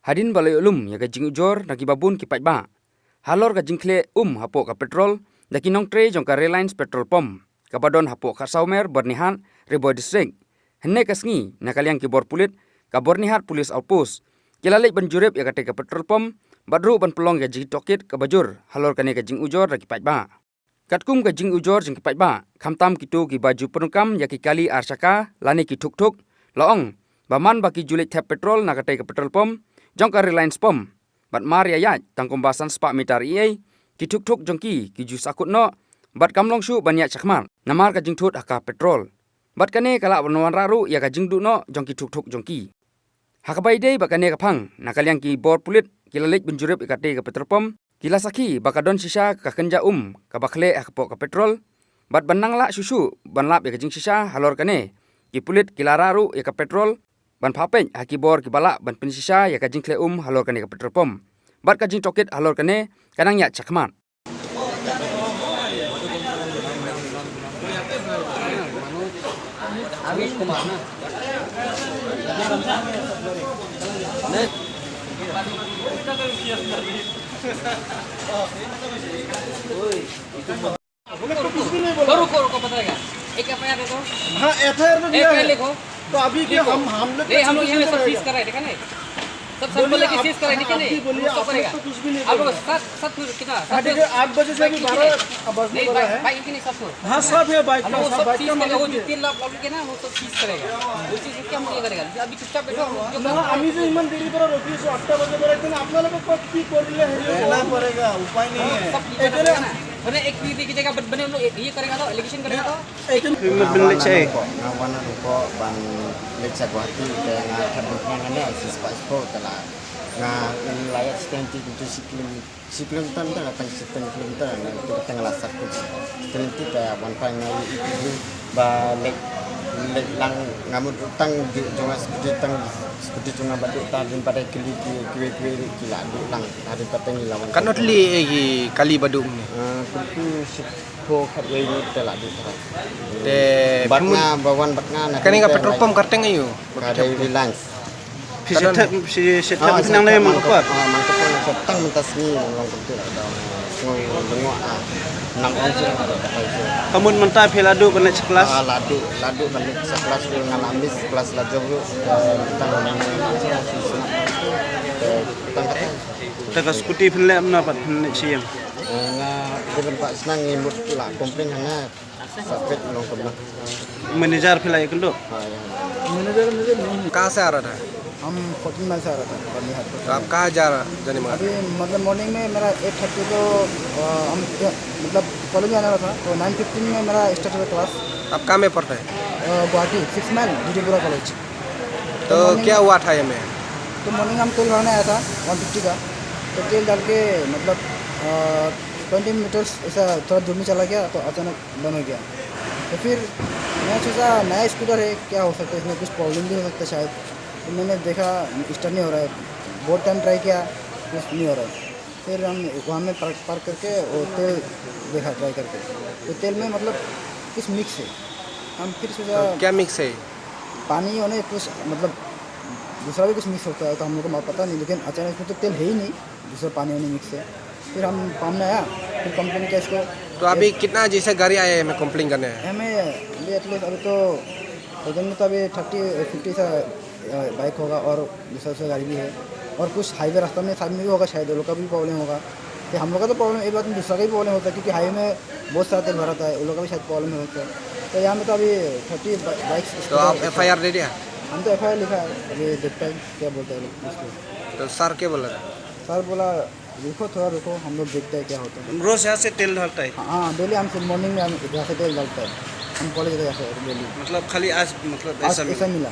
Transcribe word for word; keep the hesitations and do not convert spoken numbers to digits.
Hadien ba la ïoh lum ïa ka jingujor na ki babun ki paidbah halor ka jingkhleh um hapoh ka petrol da ki nongtrei jong ka Reliance Petrol Pump kaba don hapoh Khatsawmer, Byrnihat, Ri Bhoi District, hynne ka sngi na ka liang ki bor pulit ka Byrnihat Police Outpost ki la leit ban jurip ïa katei ka petrol pump bad ruh ban pynlong ïa ka jingtohkit kaba jur halor kane ka jingujor da ki paidbah. Katkum ka jingujor jong ki paidbah, khamtam kito kiba ju pyndonkam ïa ki kali ar shaka lane ki thuk thuk, la ong ba man ba ki ju leit thep petrol na katei ka petrol pump jong ka Reliance Pump, bad mar ïa ïaid tang kumba san spah meter ei ei, ki thuk thuk jong ki ki ju sahkut noh bad kam long shuh ban ïaid shakhmat namar ka jingthut ha ka petrol. Bad kane ka lah ban wanrah ruh ïa ka jingduh noh jong ki thuk thuk jong ki. Ha kaba ïadei bad kane ka phang, na ka liang ki bor pulit ki la leit ban jurip ïa katei ka petrol pump, ki la sakhi ba ka don shisha ka kynja um kaba khleh hapoh ka petrol. Bad ban nang lah shuh shuh ban lap ïa ka jingshisha halor kane, ki pulit ki la rah ruh ïa ka petrol ban phah peit ha ki bor kiba lah ban pynshisha ïa ka jingkhleh um halor kane ka petrol pump. Bad ka jingtohkit halor kane ka nang ïaid shakhmat. रुको, रुको, रुको, बताएगा। एक एफआईआर दे दो। हाँ, एफआईआर तो दिया एफआईआर है। लिखो। तो अभी क्या लिखो। हम, हम लोग नहीं, का हम लोग यहाँ पे सब सीज कर रहे हैं, देखा नहीं? सब सैंपल लेके सीज कर रहे हैं, ठीक है? नहीं, आप भी बोलिए, आप लोग तो कुछ भी नहीं बोल रहे। सात, सात फ्लोर कितना? हाँ, ठीक है, आठ बजे से अभी बारह बजने वाला है। बाइक की नहीं, सात फ्लोर। हाँ, सब है बाइक का, सब बाइक का मालिक भी है। तीन लाख पब्लिक है ना, वो सब सीज करेगा। वो चीज क्या हम ये करेगा? अभी चुपचाप बैठो, हम लोग जो ना, আমি যে ইমান দেৰি পৰা ৰখি আছো, আঠটা বজাৰ পৰা, এতিয়া আপোনালোকক কি কৰিলে হেৰি হ'ব? रहना पड़ेगा, उपाय नहीं है। सब चीज करना है। मैंने एक पीढ़ी की जगह बन-, बने हम लोग ये करेगा तो, एलिगेशन करेगा तो। Nga wan ruh ko ban leit sha Guwahati, te nga thep bun pynang ne, six five four te la. Nga la ïa stand ti tu siklim, siklim tan te la tang siklim tan, na tu te nga la sat tu siklim ti te wan pynang nga ïa itu ba leit, leit lang nga mut tang di jong nga scooty tang scooty jong nga ba du ta din pada kili ki kiwe kiwe ki la du lang ta din pateng la wan. Kan ot li e ki kali ba du ne. Ah, tu tu sik Pho khat wei ngut te la dei tharai. Te bat nga ba wan bat nga na kane ka petrol pump kyrteng aïu? Ka dei Reliance. Phi sa thep, phi sa thep nang ne man ka pot. Ah, man ka pot, sa tang mynta sngi long kumtu da. Sngi long ah. Nang ong sha ka dei. Ka mut mynta phi la duh ban leit sha klas? Ah, la duh, la duh ban leit sha klas, nga la miss klas la jong ruh. Tang mynta sngi. Tang ka tang. Te ka scooty phin leh kumno pat phin leit sha ïing? Eh, nga dei ban pah shnang ngi mut la complain hana. Sa peit long kumno. Manager phi la ïakynduh? Ha, ïa. मैनेजर मुझे नहीं है। कहाँ से आ रहा था? हम फोर्टीन माइल से आ रहा था, बर्निहाट को। तो आप कहाँ जा रहा, जाने वाला? अभी मतलब मॉर्निंग में मेरा एट थर्टी को, अ, हम, मतलब कॉलेज में आने वाला था, तो नाइन फिफ्टीन में मेरा स्टार्ट हुआ क्लास। आप कहाँ में पढ़ते हैं? अ, गुवाहाटी, सिक्स माइल, डीडीपुरा कॉलेज। तो मॉर्निंग क्या हुआ था ये में? तो मॉर्निंग हम तेल भराने आया था वन फिफ्टी का, तो तेल डाल के मतलब, अ, ट्वेंटी मीटर्स ऐसा थोड़ा दूर में चला गया, तो अचानक बंद हो गया। तो फिर मैं सोचा, नया स्कूटर है, क्या हो सकता है, इसमें कुछ प्रॉब्लम भी हो सकता है शायद। तो मैंने देखा, स्टार्ट नहीं हो रहा है, बहुत टाइम ट्राई किया, कुछ नहीं हो रहा है। फिर हम वहाँ में पार्क, पार्क करके वो तेल देखा ट्राई करके, तो तेल में मतलब कुछ मिक्स है। हम फिर सोचा, तो क्या मिक्स है? पानी होने कुछ मतलब दूसरा भी कुछ मिक्स होता है, तो हम लोग को पता नहीं, लेकिन अचानक इसमें तो तेल है ही नहीं, दूसरा पानी होने मिक्स है। फिर हम पंप में आया, फिर कंप्लेन किया इसको। तो अभी कितना जैसे गाड़ी आया है हमें कंप्लेन करने? हमें अभी एटलीस्ट अभी तो प्रेजेंट में तो अभी थर्टी फिफ्टी सा, अ, बाइक होगा और दूसरा दूसरा गाड़ी भी है। और कुछ हाईवे रास्ता में साइड में भी होगा शायद, वो लोग का भी प्रॉब्लम होगा। तो हम लोग का तो प्रॉब्लम, ये बात में दूसरा का भी प्रॉब्लम होता है, क्योंकि हाईवे में बहुत सारा तेल भराता है, उन लोग का भी शायद प्रॉब्लम हो सकता है। तो यहाँ में तो अभी थर्टी बाइक्स। तो आप एफआईआर दे दिया? हम तो एफआईआर लिखा है, अभी देखते हैं क्या बोलते हैं लोग पुलिस को। तो सर क्या बोला? सर बोला, "रुको, थोड़ा रुको, हम लोग देखते हैं क्या होता है।" रोज यहाँ से तेल डालता है? हाँ, डेली हम मॉर्निंग में हम यहाँ से तेल डालता है, हम कॉलेज का यहाँ से डेली। मतलब खाली आज, मतलब आज ऐसा मिला? ऐसा मिला।